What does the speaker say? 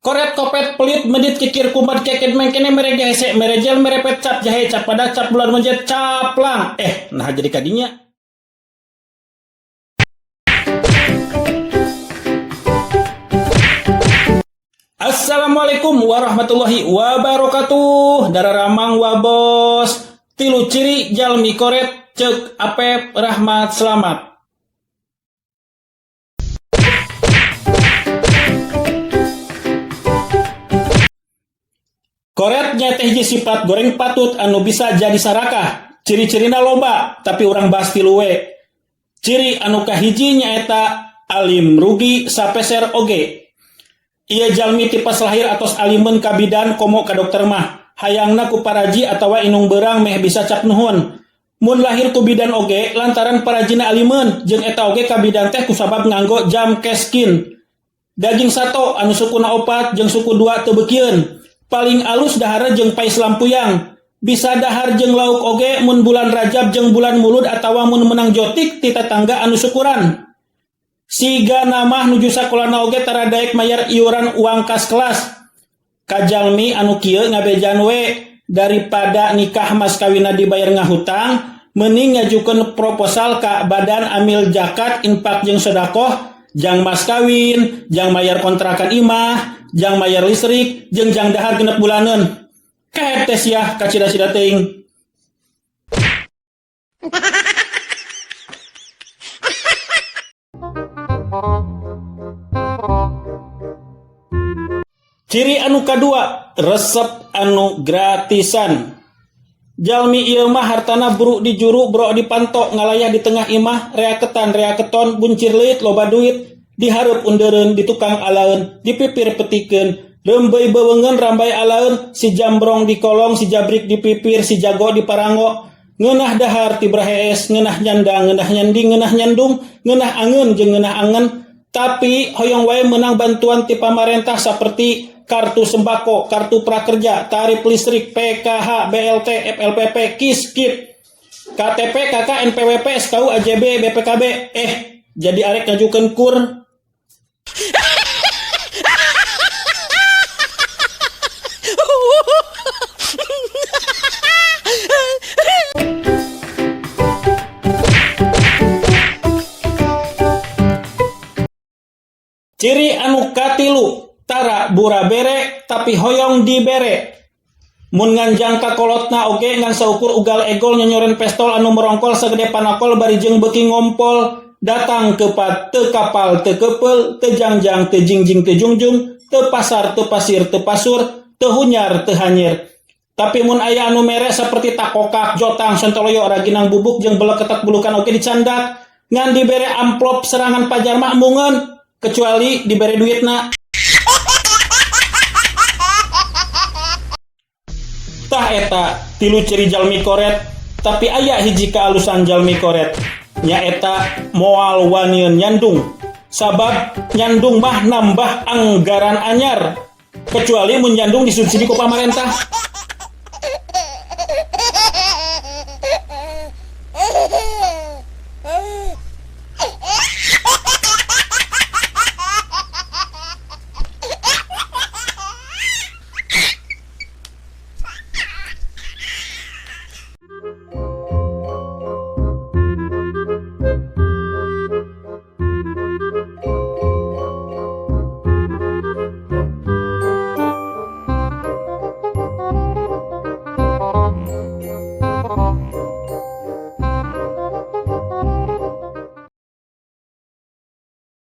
Koret kopet pelit medit kikir kumat keket mengkene mere hese merejel merepet cap jahe cap pada cap bulan menjet caplang. Nah jadi kadinya. Assalamualaikum warahmatullahi wabarakatuh. Dararamang wabos. Tilu ciri jalmi koret cek Apep Rahmat Slamet. Koret nya teh hiji sifat goreng patut anu bisa jadi sarakah. Ciri-cirina loba, tapi urang bahas tilu we. Ciri anu kahiji nyaeta alim rugi sapeser oge. Ieu jalmi ti pas lahir atos alimeun ka bidan komo ka dokter mah. Hayangna ku paraji atawa inung beurang meh bisa cap nuhun. Mun lahir ku bidan oge lantaran parajina alimeun jeung eta oge ka bidan teh kusabab nganggo jam keskin. Daging sato anu sukuna opat jeung suku dua teu beukieun. Paling alus dahar jeung pais lampuyang. Bisa dahar jeung lauk oge mun bulan Rajab jeung bulan Mulud atawa mun menang jotik ti tetangga anu syukuran. Siga namah nuju sakolana oge tara daek mayar iuran uang kas kelas. Kajalmi anu kieu ngabejan we daripada nikah mas kawinna dibayar ngahutang, mending ngajukeun proposal ka Badan Amil Zakat Infak jeung Sedekah jang mas kawin, jang mayar kontrakan imah, jang mayar listrik, jeung jang dahar genep bulaneun. Kehet teh sia kacida-cida teuing. Ciri anu kadua, resep anu gratisan. Jalmi ieu mah hartana buru di juru bro di panto ngalayah di tengah imah reaketan reaketon buncir leuit loba duit dihareup undereun di tukang alaeun di pipir petikeun rembeuy beuweungeun rambay alaeun si jambrong di kolong si jabrik di pipir si jago di parango ngeunah dahar tibra hees ngeunah nyandang ngeunah nyanding ngeunah nyandung ngeunah angeun jeung ngeunah angen tapi hoyong wae meunang bantuan ti pamarentah saperti kartu sembako, kartu prakerja, tarif listrik, PKH, BLT, FLPP, KIS, KIP, KTP, KK, NPWP, SKU, AJB, BPKB. Jadi arek ngajukeun kur. Ciri anu katilu, tara bura bere tapi hoyong dibere. Mun nganjang ka kolotna oge ngan saukur ugal egol nyonyoren pestol anu merongkol sagede panakol bari jeung beuki ngompol datang kepat teu kapal teu keupeul teu jangjang teu jingjing teu jungjung teu pasar teu pasir teu pasur teu hunyar teu hanyir. Tapi mun aya anu mere saperti takokak, jotang, sontoloyo, raginang bubuk jeung beleketek bulukan oge dicandak ngan dibere amplop serangan pajar mah embungeun kecuali dibere duitna. Tah eta tilu ciri jalmi koret, tapi aya hiji kaalusan jalmi koret nyaeta moal wanian nyandung. Sabab nyandung mah nambah anggaran anyar kecuali mun nyandung disubsidi ku pamarentah.